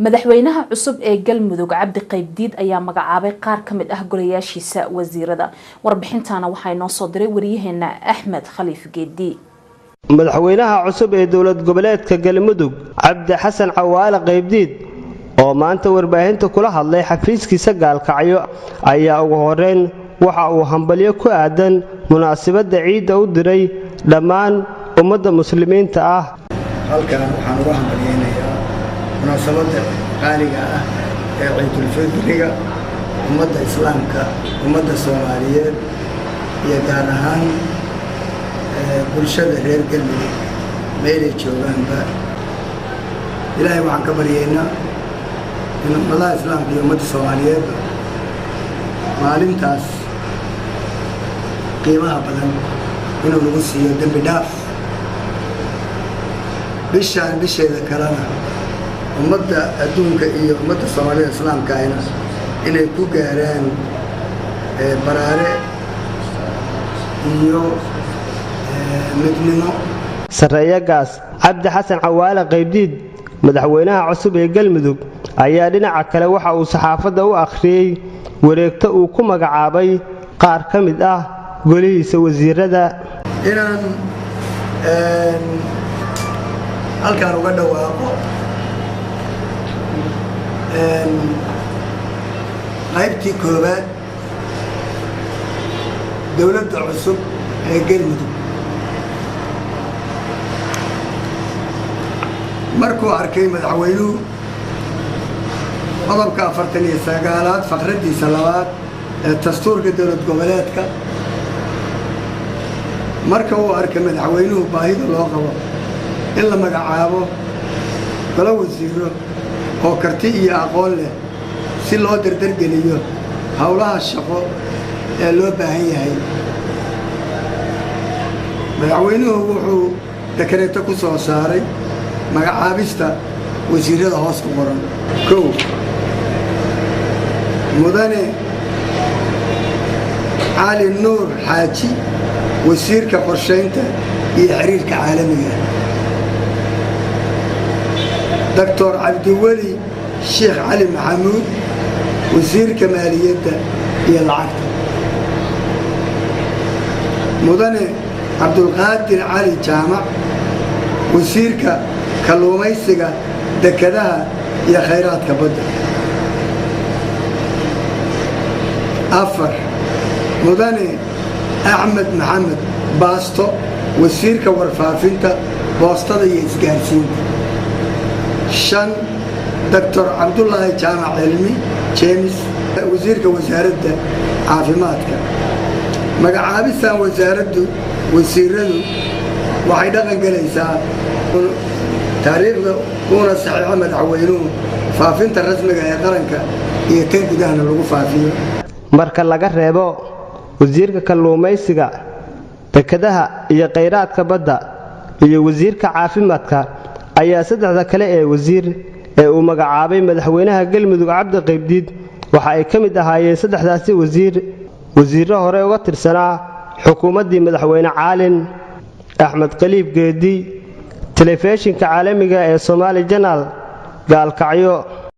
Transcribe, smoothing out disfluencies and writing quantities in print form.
Madaxweynaha cusub ee Galmudug Cabdi Qaybdiid ayaa magacaabay qaar ka mid ah golayaashiisa wasiirada. Warbixintaana waxaa inoo soo diray wariyaheena Axmed Khaliif Geedi. Madaxweynaha cusub ee dowlad goboleedka Galmudug Cabdi Xasan Cawaale Qaybdiid oo maanta warbaahinta kula hadlay xafiiskiisa Gaalkacyo ayaa ugu horeyn waxa uu hambalyo ku aadan munaasabadda ciidda u diray dhammaan ummadda muslimiinta ah. Halkan waxaan uga hambalyeynayaa munaasabadda qaaliga ah ee ciidulfidriga ummadda islaamka, ummadda Soomaaliyeed iyo gaar ahaan bulshada reer Galmudug meelay joogaanba. Ilaahay waxaan ka baryaynaa in ummadaha islaamka iyo ummadda Soomaaliyeedba maalintaas qiimaha badan inuu nagu siiyo dembi dhaaf, bishaan bisheeda kalena ummadda adduunka iyo ummadda Soomaalida islaamka ahna inay ku gaaraan baraare iyo midnimo. Sarreeyagaas Cabdi Xasan Cawaale Qaybdiid, madaxweynaha cusub ee Galmudug, ayaa dhinaca kale waxa uu saxaafadda u akhriyey wareegto uu ku magacaabay qaar ka mid ah golihiisa wasiirada. Inaan halkaan uga dhawaaqo qaybtii koowaad dowladda cusub ee Galmudug. Markuu arkay madaxweynuhu qodobka 49aad faqraddiisa labaad ee dastuurka dowlad goboleedka, marka uu arkay madaxweynuhu baahida loo qabo in la magacaabo golo wasiiro oo karti iyo aqoon leh si loo dardargeliyo howlaha shaqo ee loo baahan yahay, madaxweynuhu wuxuu dakareeto ku soo saaray magacaabista wasiirada hoos ku qoran. 1, Mudane Cali Nuur Xaaji, wasiirka qorshaynta iyo xiriirka caalamiga. Doctor Cabdiweli Sheekh Cali Maxamuud, wasiirka maaliyadda iyo lacagta. Mudane Cabdulqaadir Cali Jaamac, wasiirka kalluumaysiga, dekadaha iyo khayraadka badda. 4, Mudane Axmed Maxamed Baasto, wasiirka warfaafinta, boostada iyo isgaarsiinta. 5, Doctor Cabdulaahi Jaamac Cilmi James, wasiirka wasaaradda caafimaadka. Magacaabistan wasaaraddu wasiiradu waxay dhaqan gelaysaa taariikhda uuna saxiixo madaxweynuhu, faafinta rasmiga ee qaranka iyo tan gudahana lagu faafiyo. Marka laga reebo wasiirka kalluumaysiga, dekadaha iyo khayraadka badda iyo wasiirka caafimaadka, ayaa saddexda kale ee wasiir ee uu magacaabay madaxweynaha Galmudug Cabdi Qaybdiid waxa ay ka mid ahaayeen saddexdaasi wasiir wasiirro hore uga tirsanaa xukuumaddii madaxweyne Caalin. Axmed Qaliib Geedi, telefishinka caalamiga ee Somaali Janal, Gaalkacyo.